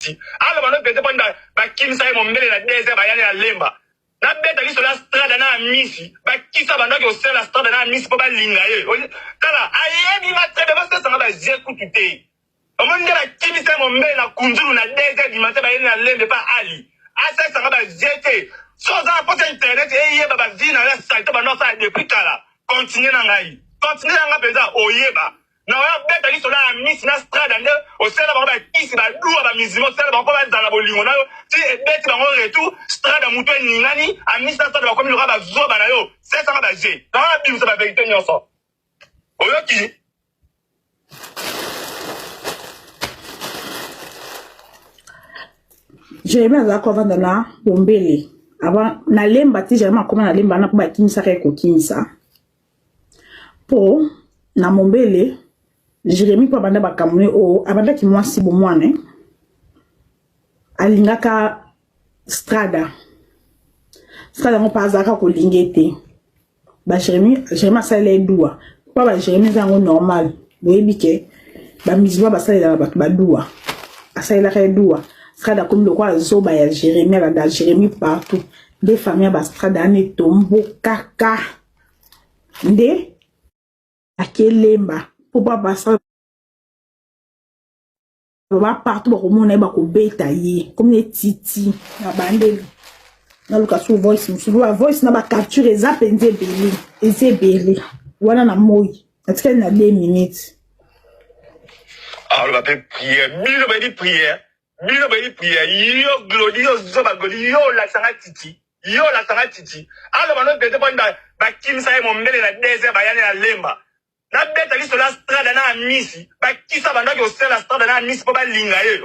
Titi aloba no pete poni bakimisa ye mombele na desert bayani na lemba nabeta lisolo ya strada na amisi bakisa bandaki kosala strada na amisi mpo balinga ye tala ayebi nga très bien basesanga baje kutu te omoni nde bakimisa ye mombele na kunzulu na desert du matin bayeli na lembe pa ali asesanga baje te so oza na mposa internet eyeba bavie na yo ya salite banda osala depuis kala continue na ngai continue na ngai mpenza oyeba Na oya beta lisolo ya Amisi na Strada nde osala bango ba kisi ba duwa ba musulman osala bango po bazala bolingo na yo ti ebeti bango retour Strada mutu eningani Amisi na Strada bakomi lokola ba zoba na yo sesanga ba jeux na oya bimisa ba verite nyonso oyoki. Jeremie azalaka kovanda na Bombele avant na Lemba ti Jeremie akoma na Lemba wana mpo bakimisaka ye kokimisa Po na mombele Jeremie po abanda makambo ne oyo abandaki mwasi bomwana eh? alingaka Strada Strada yango mpe azalaka kolinga ye te ba Jeremie Jeremie asalela ye duwa mpo ba Jeremie eza yango normal boyebi ke ba musulman basalelaka bato ba duwa asalelaka ye duwa Strada akomi lokola zoba ya Jeremie alanda Jeremie partout nde famille ya ba Strada wana etombokaka nde akelemba mpo babasa ba partout bakomona ye bakobeta ye komi etiti na bandeli naluka su voice mosusu ba voice na bacapture eza mpenza ebele eza ebele wana na moi natikali na 2 minutes aloba mpe priere bino bayebi priere Bino boyebi prière yo glodi yo zoba glodi yo olakisa nga titi yo olakisa nga titi aloba no bete poni bakimisa ye mombele na desert bayani na lemba nabeta lisolo ya strada na amisi bakisa bandaki kosala strada na amisi mpo balinga ye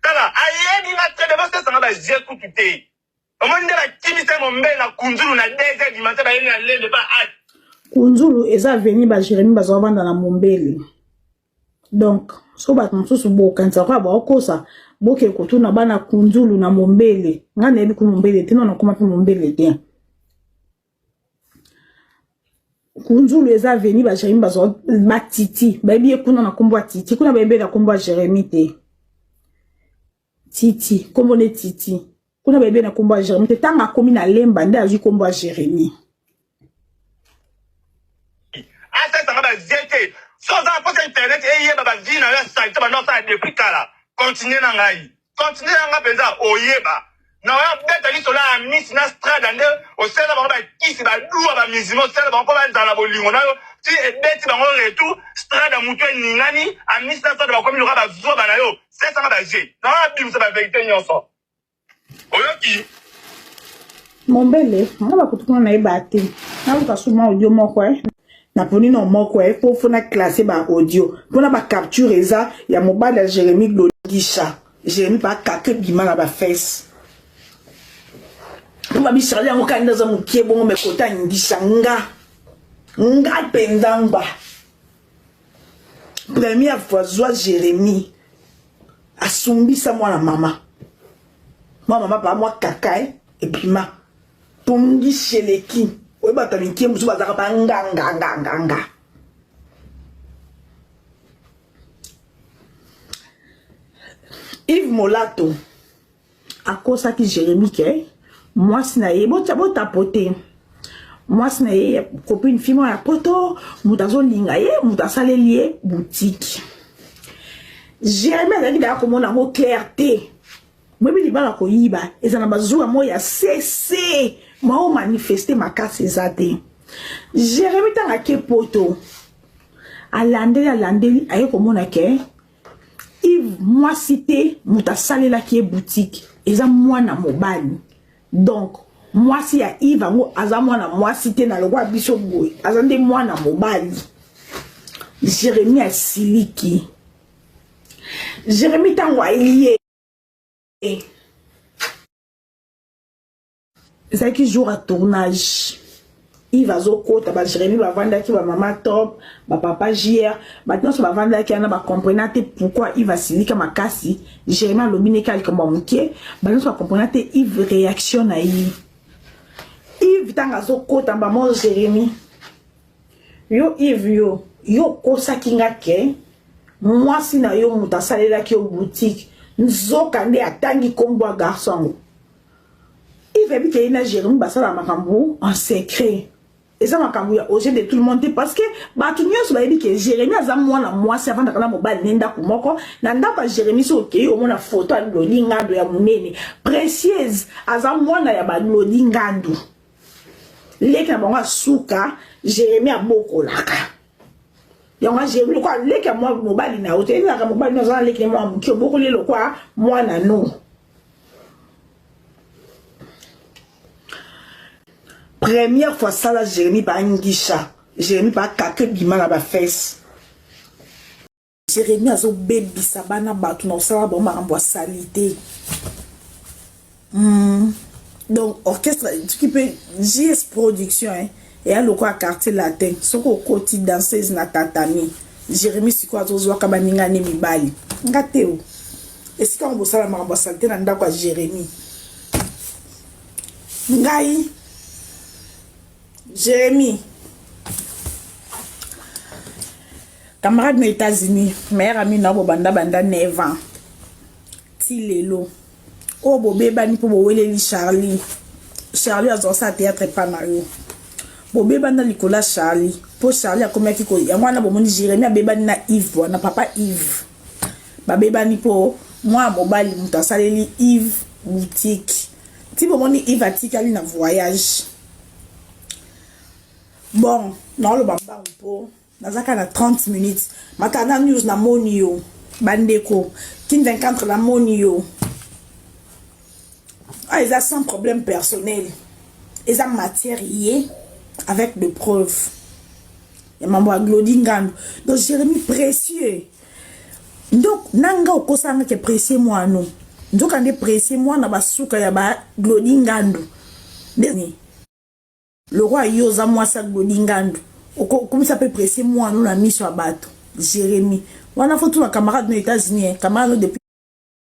tala ayebi nga très bien basesanga baje kutu te omoni nde bakimisa ye mombele na kunzulu na desert du matin bayeli na lembe pa ate kunzulu eza aveni ba jeremi bazwa banda na mombele Donc so bato mosusu bokanisa lokola baokosa boke kotuna bana kunzulu na mombele ngai nayebi ku mombele te no nakoma mpe mombele te kunzulu eza aveni ba jeremi bazwa batiti bayebi ye kuna na nkombo ya titi kuna bayebi ye na nkombo ya jeremi te titi nkombo nde titi kuna bayebi ye na nkombo ya jeremi te ntango akomi na lemba nde azwi nkombo ya jeremi asalisanga ba vie te so oza na mposa internet eyeba ba vie na yo ya salite banda osala depuis kala continue na ngai continue na ngai mpenza oyeba na oya beta lisolo ya misi na strada nde osala bango bakisi baduwa bamusulman osala bango mpo bazala bolingo na yo ti ebeti bango retour strada motu eningani amisi na strada bakomi lokola bazoba na yo sesanga ba jeu na oya bimisa ba verite nyonso oyoki mombele nga bakutu kuna nayeba te naluka suma audio moko eh. naponi no moko eh, mpo fona classe ba audio mpona ba capture eza ya mobali ya jérémie glodisha jérémie bakaka ebima na bafese mpo babisali yango kaka nde aza mokie bongo me kota ngisa nga nga mpenza ngba première fois zwa jérémie asumbisa mwana mama mwana mama paa mwa kaka eh, ebima pongi sheleki oyo bato ya mikie mosusu bazalaka banganganganganga Yves Molato akosaki Jérémie ke mwasi na ye botya botapote mwasi na ye copine fille moko ya poto moto azolinga ye moto asaleli ye boutique Jérémie azalaki daya komona yango clair te boyebi libala koyiba eza na bazuwa moko ya sese mao manifeste makasi eza te Jérémie ntango ake poto alandeli alandeli aye komona ke Yves mwasi te moto asalelaki ye boutique eza mwana mobali donc mwasi ya Yves yango aza mwana mwasi te na lokola biso boye aza nde mwana mobali Jérémie asiliki Jérémie ntango aye Ezalaki jour ya tournage. Yves azokota ba Jérémie bavandaki ba mama top ba papa JR bato nyonso bavandaki wana bacomprena te pourquoi Yves asilika makasi Jérémie alobi neka likambo ya moke bato nyonso bacomprena te Yves réaction na ye Yves ntango azokota mbamo Jérémie Yo Yves yo, yo okosaki nga ke mwasi na yo moto asalelaki yo boutique. Nzoka nde atangi nkombo ya garçon yango. Yves ayebi ke ye na Jérémie basala makambo en secret. Eza makambo ya aux yeux de tout le monde te parce que bato nyonso bayebi ke Jérémie aza mwana mwasi avandaka na mobali ne ndako moko. Na ndako ya Jérémie soki okei omona photo ya Glody Ngando ya monene. Précieuse aza mwana ya ba Glody Ngando. Leki na bango asuka Jérémie abokolaka. Yango Jérémie lokola leki ya mwa mobali na yo te, ezalaka mobali no aza na leki na mwa moke obokoli ye lokola mwana no. Première fois sala Jérémie ba ngisha, Jérémie ba kake bima na ba fesses. Jérémie azobebisa bana bato na kosala bango makambo ya salite. Donc orchestre soki mpe JS production hein, eya lokola quartier latin soki okoti danseuse na tatami Jérémie sikoyo azozwaka baninga ne mibali nga te o esika yango bosala makambo ya salite na ndako ya Jérémie ngai Jérémie camarade na États-Unis meilleur ami na bobanda banda 9 ans ti lelo oyo bobebani mpo boweleli Charlie. Charlie azwasa théâtre epa na yo bobebani na likolo ya Charlie mpo Charlie akomaki ko yango wana bomoni Jérémie abebani na Yves wana papa Yves babebani mpo mwana mobali moto asaleli Yves boutique ti bomoni Yves atikali na voyage. Bon naoloba mbangu mpo nazaka na 30 minutes matana news namoni yo bandeko kin 24 namoni yo ah eza sans problème personnel eza matière ye avec de preuves ya mambo ya Glody Ngando. Donc Jérémie précieux donc nanga okosanga ke précieux mwana nzoka nde précieux mwana basuka ya ba Glody Ngando nde le roi yo oza mwasi ya Glody Ngando okomisa mpe précieux mwana na miso ya bato. Jérémie wana fo tuna camarade no États-Unis hein, camarade no depuis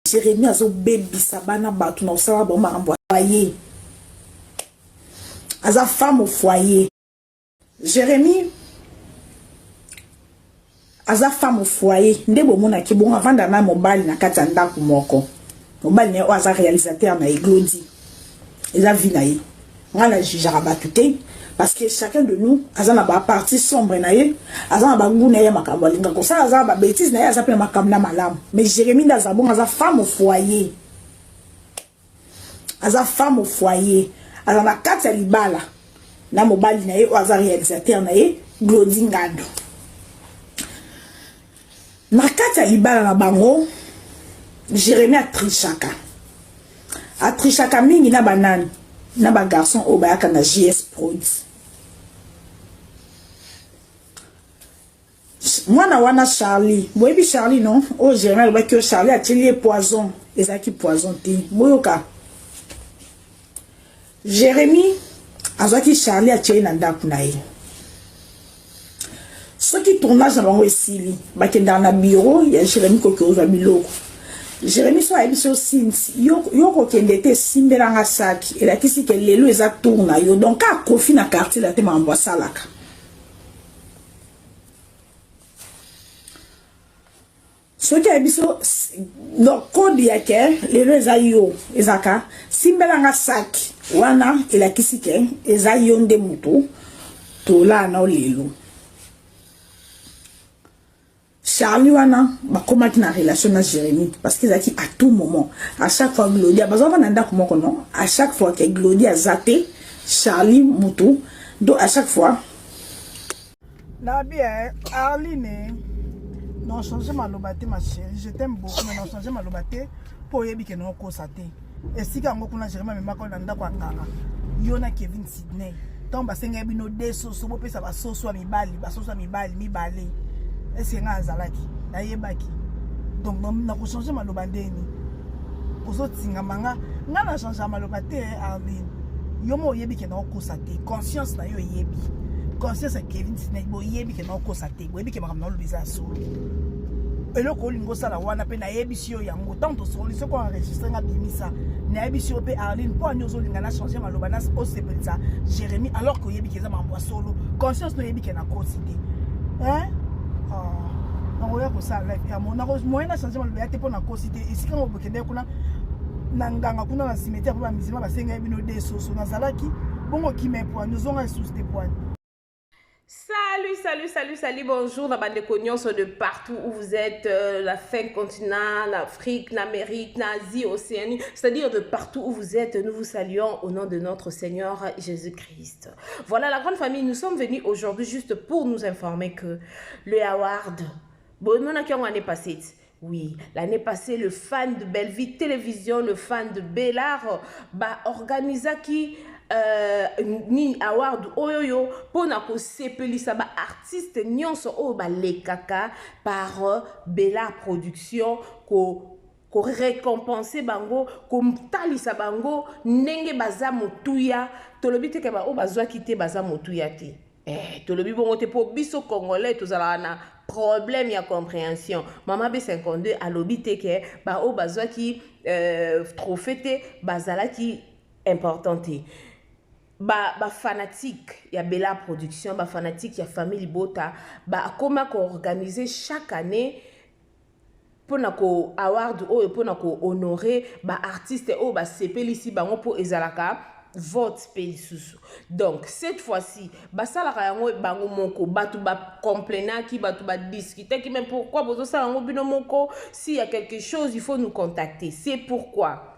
Jérémie azobebisa bana bato na kosala bango makambo ya foyer. Aza femme au foyer. Jérémie aza femme au foyer nde bomonaki bongo avanda na mobali na kati ya ndako moko. Mobali na ye oyo aza réalisateur na ye Glody. Eza vie na ye. Nga na jugeaka bato te parce que chacun de nous aza na ba partie sombre na ye, aza na ba goût na ye ya makambo alinga kosala, aza na ba bêtise na ye, aza pe na makambo na malamu. Mais Jérémie nde aza bongo, aza femme au foyer. Aza femme au foyer. Aza na kati ya libala na mobali na ye oyo aza réalisateur na ye Glody Ngando. Na kati ya libala na bango Jérémie atrichaka. Atrichaka mingi na banani na ba garçon oyo bayaka na JS Prod. Mwana wana Charlie, boyebi Charlie non? Oyo Jérémie alobaki oyo Charlie atieli ye poison, ezalaki poison te. Boyoka. Jérémie azwaki Charlie atieli na ndako na ye. Soki tournage na bango esili, bakendaka na bureau ya Jérémie koki ozwa biloko. Jérémie so ayebi so Sinti, yo kokende te simbelanga saki, elakisi ke lelo eza tour na yo. Donc ka Kofi na quartier la te makambo asalaka. Soki ayebi so donc code ya ke lelo eza yo, ezaka simbelanga saki wana elakisi ke eza yo nde motu tolaa na lelo. Charlie wana bakomaki na relation na Jérémie parce que ezalaki à tout moment, à chaque fois Glody bazwaka na ndako moko non, à chaque fois que Glody aza te Charlie mutu donc à chaque fois na bien Arline non changer maloba te ma chérie, je t'aime beaucoup mais non changer maloba te po oyebi ke non kosa te esika yango kuna Jérémie amemaka na ndako ya nganga yo na Kevin Sydney ntango basengaki bino de soso bopesa basoso ya mibali, basoso ya mibali mibale eske nga azalaki nayebaki donc nakochange maloba ndeni ozotingama nga nga na change maloba te Arline yo mo oyebi ke naokosa te conscience na yo eyebi conscience ya Kevin Sydney boyebi ke naokosa te boyebi ke makambo naoloba eza ya solo eloko olingi osala wana mpe nayebisi yo yango ntango tosoli soki oenregistre nga bimisa nayebisi yo mpe Arline mpo ani ozolinga na change maloba na osepelisa Jérémie alors que oyebi ke eza makambo ya solo conscience no oyebi ke nakosi te hein? Oh. Nakoya kosala live ya moyen na change maloba ya te mpo nakosi te. Esika ngo bokendeki kuna na nganga kuna na cimetière mpo bamizima basengaki bino de soso, nazalaki bongo kima epwani, ozonga lisusu te pwani. Salut, salut, salut, salut, bonjour na bandeko nyonso de partout où vous êtes, la fin continent, l'Afrique, l'Amérique, l'Asie, Océanie, c'est-à-dire de partout où vous êtes, nous vous saluons au nom de notre Seigneur Jésus-Christ. Voilà la grande famille, nous sommes venus aujourd'hui juste pour nous informer que le award, bon, on a année passée, oui, l'année passée, le fan de Bellevue Télévision, le fan de Bellard, ba organisaki nini award oyoyo mpona kosepelisa baartiste nyonso oyo balekaka par Bellard Production, ko korécompense bango, kotalisa bango ndenge baza motuya. Tolobi te ke baoyo bazwaki te baza motuya te. Tolobi bongo te, mpo biso Congolais tozalaka na problème ya compréhension. Mama B52 alobi te ke baoyo bazwaki trophée te bazalaki important te. Bafanatique ba ya Bella Production, bafanatique ya famille Libota, bakoma koorganiser chaque année mpona ko award oyo, mpona kohonorer baartiste oyo basepelisi bango, mpo ezalaka vote mpe lisusu. Donc cette fois-ci basalaka yango bango moko. Bato bacomplainaki, bato badiscutaki: mais pourquoi bozosala yango bino moko? S'il y a quelque chose, il faut nous contacter. C'est pourquoi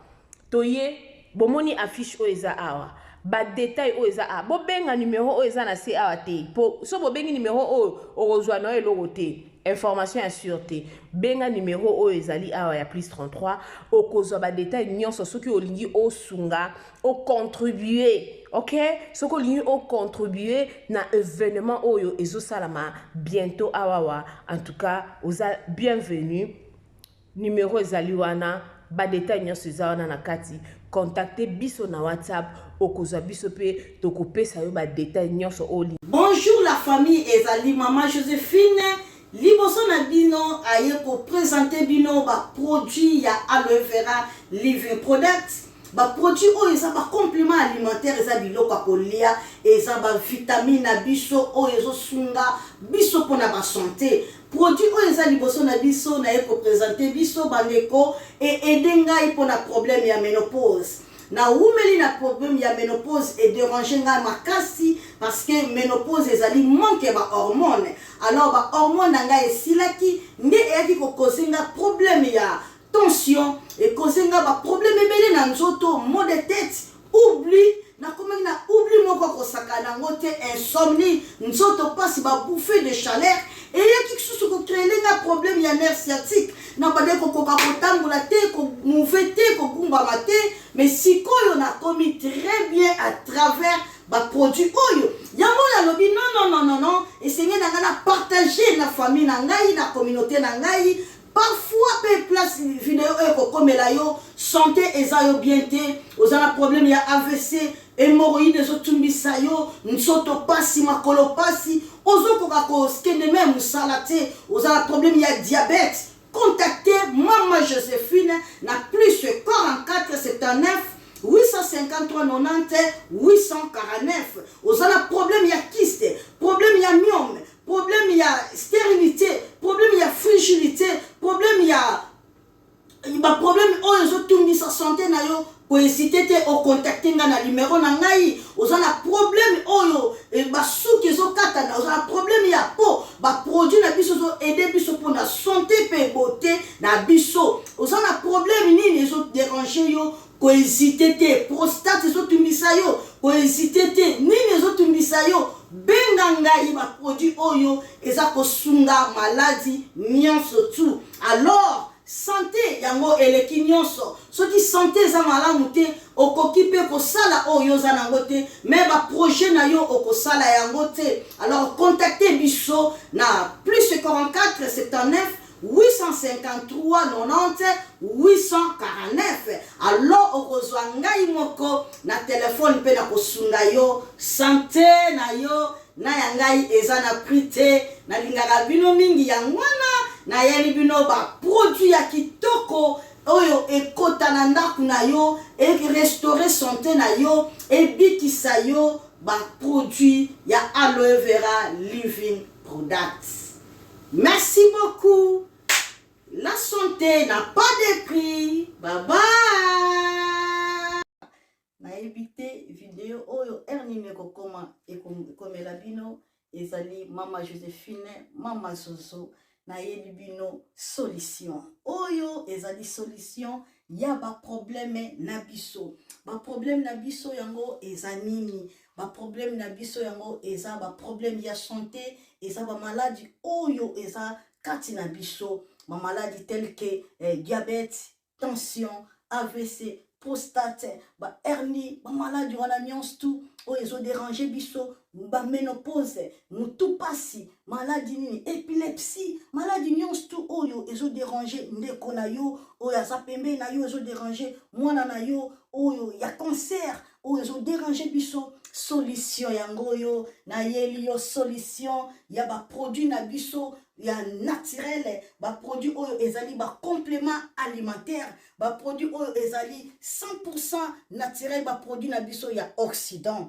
toye. Bomoni affiche oyo eza awa, badetail oyo eza awa. Bobenga numero oyo eza na se awa te, po so bobengi numero oyo, okozwa na yo eloko te, information ya sûr te. Benga numero oyo ezali awa ya plus 33, okozwa badetail nyonso soki olingi osunga, ocontribue. Ok, soki olingi ocontribue na événement oyo ezosalama bientôt awawa, en tout cas oza bienvenu. Numero ezali wana, badetail nyonso eza wana na kati. Contacte biso na WhatsApp, okozwa biso mpe tokopesa yo badetail nyonso oyo. Bonjour la famille, ezali mama Joséphine liboso na bino, aye koprésenter bino baproduit ya Aloe Vera Living Product. Baproduit oyo eza bacomplément alimentaire, eza biloko ya kolia, eza bavitamine na biso oyo ezosunga biso mpona basanté. Produit oyo eza liboso na biso, naye koprésenter biso bandeko, eaider ngai mpona problème ya ménopause. Nawumeli na problème ya ménopause, edéranger ngai makasi, parce que ménopause ezali manque ya bahormone. Alors bahormone na ngai esilaki, nde eyaki kocauser nga problème ya tension, ecauser nga baproblème ebele na nzoto, maux de tête, oubli, nakomaki na oubli moko akosaka nango te, insomnie, nzoto mpasi, babouffée de chaleur. Eyaki susu kocréer nga problème ya nerf sciatique, na bande kokoka kotambola te, komouve te, kogumbama te. Mais sikoyo nakomi très bien à travers baproduit oyo. Yango nalobi: non, non, non, non, non, esenge na ngai na partage na famille na ngai, na communauté na ngai. Parfois mpe place video oyo ekokomela yo, santé eza yo bien te, oza na problème ya AVC, hémorroïde ezotumbisa yo, nzoto pasi, makolo pasi, ozokoka kokende me mosala te, oza na problème ya diabète, contactez mama Joséphine na plus 44 79 853 90 849. Oza na problème ya kyste, problème ya myome, problème ya stérilité, problème ya frigidité, problème ya baproblème oyo ezotungisa santé na yo, kohésiter te, ocontacter ngai na numero na ngai. Oza na problème oyo basuki ezokatana, oza na problème ya po, baproduit na biso ezoaider biso mpona santé mpe beauté na biso. Oza na problème nini ezodéranger yo, kohésiter te. Prostate ezotungisa yo, kohésiter te. Nini ezotungisa yo, benga ngai. Baproduit oyo eza kosunga maladi nyonso tu. Alors santé yango eleki nyonso. Soki santé eza malamu te, okoki mpe kosala oyo oza nango te, mais baprojet na yo okosala yango te. Alors contacte biso na plus 44 79 853 90 849. Alors okozwa ngai moko na telefone mpe na kosunga yo. Santé na yo na ya ngai eza na prix te. Nalingaka bino mingi, yango wana nayeli bino baproduit ya kitoko oyo ekota na ndako na yo, erestaurer santé na yo, ebikisa yo. Baproduit ya Aloe Vera Living Products. Merci beaucoup. La santé n'a pas de prix. Bye bye. Nayebi te video oyo heure nini ekokoma ekomela bino ezali mama Josephine mama Zozo nayeli bino solution oyo ezali solution ya ba problème na biso ba problème na biso yango eza nini ba problème na biso yango eza ba problème ya santé eza ba maladi oyo eza kati na biso ba maladi tel que eh, diabète tension avc prostate ba hernie ba maladi wana nyonso tu oyo ezo déranger biso ba ménopause mutu pasi maladi nini epilepsie maladi nyonso tu oyo ezo déranger ndeko na yo oyo aza pembeni na yo ezo déranger mwana na yo oyo ya cancer oyo ezo déranger biso solution yango oyo nayeli yo solution ya baproduit na biso ya naturel baproduit oyo ezali bacomplément alimentaire baproduit oyo ezali 100 naturel baproduit na biso ya occident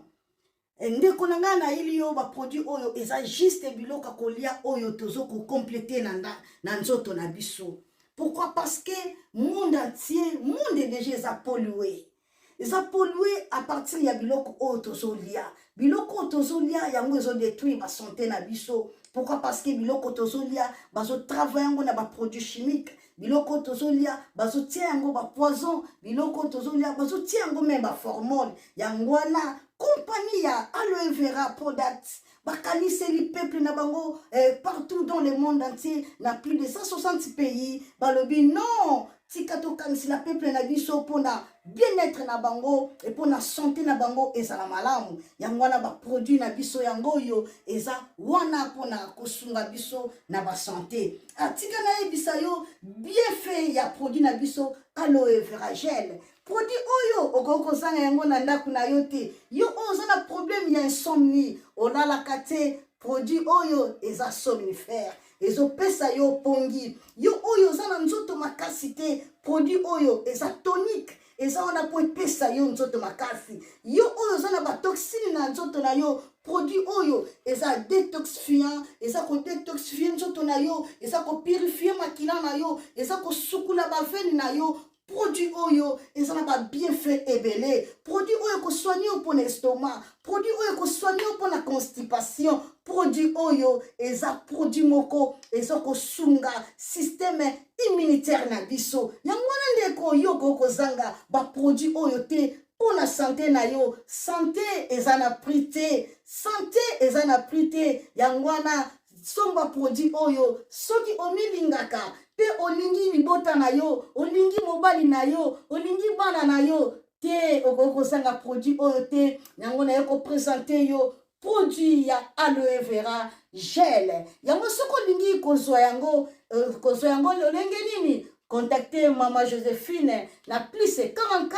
eh, ndeko na ngai nayeli yo baproduit oyo eza juste biloko ya kolia oyo tozo kocomplete na, na nzoto na biso pourquoi parce que monde entier monde déjà eza pollué eza pollué à partir ya biloko oyo tozolia biloko oyo tozolia yango ezodétruire basante na biso pourquoi parce que biloko tozolia bazotravaille yango na baproduit chimique biloko oyo tozolia bazotia yango bapoison biloko oyo tozolia bazotia yango meme baformole yango wana kompani ya aloe vera product bakaniseli peuple na bango eh, partout dans le monde entier na plus de 160 pays balobi non tika tokanisela peuple na biso mpona bien-être na bango e mpona sante na bango ezala malamu yango wana baproduit na biso yango oyo eza wana mpona kosunga biso na basante atika ah, nayebisa yo bienfait ya produit na biso aloe vera gel produit oyo okoki kozanga yango na ndako na yo te yo oyo oza na problème ya insomnie olalaka te produit oyo eza somnifère ezopesa yo pongi yo oyo oza na nzoto makasi te produit oyo eza tonique eza wana mpo epesa yo nzoto makasi yo oyo oza na batoxine na nzoto na yo produit oyo eza detoxifiant eza kodetoxifie nzoto na yo eza kopurifie makila na yo eza kosukula bavene na yo produit oyo eza na babienfait ebele produit oyo ekosoigne yo mpo na estomac produit oyo ekosoigne yo mpo na constipation produit oyo eza produit moko eza kosunga systeme immunitaire na biso yango wana ndeko yo okoki kozanga baproduit oyo te mpo na sante na yo sante eza na prix te sante eza na prix te yango wana somba produit oyo soki omilingaka mpe olingi libota na yo olingi mobali na yo olingi bana na yo te okoki kozanga produit oyo te yango naye kopresente yo produit ya aloe vera gel yango soki olingi kozwa yango euh, kozwa yango lolenge nini contacte mama josephine na plus 44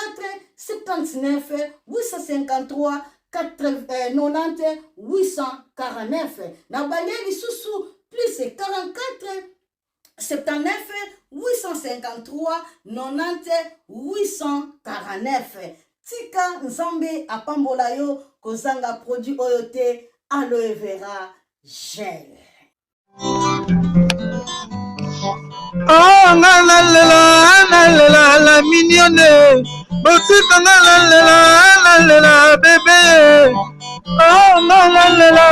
79 853 90 849 na bande lisusu plus 44 79 853 90 849 tika nzambe apambola yo kozanga produit oyo te aloe vera gel Oh, nga nalela nalela la mignonne botika nga nalela nalela bebe oh nga nalela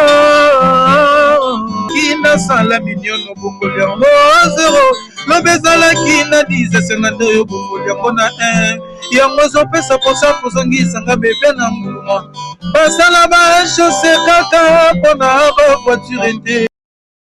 kinasala mignonne obongoli yango zero lobi ezalaki na 10 esenga nde oyo obongoli yango na 1 yango ezopesa mposa kozongisa nga bebe na nguluma basala ba chose kaka mpona ba voiture te.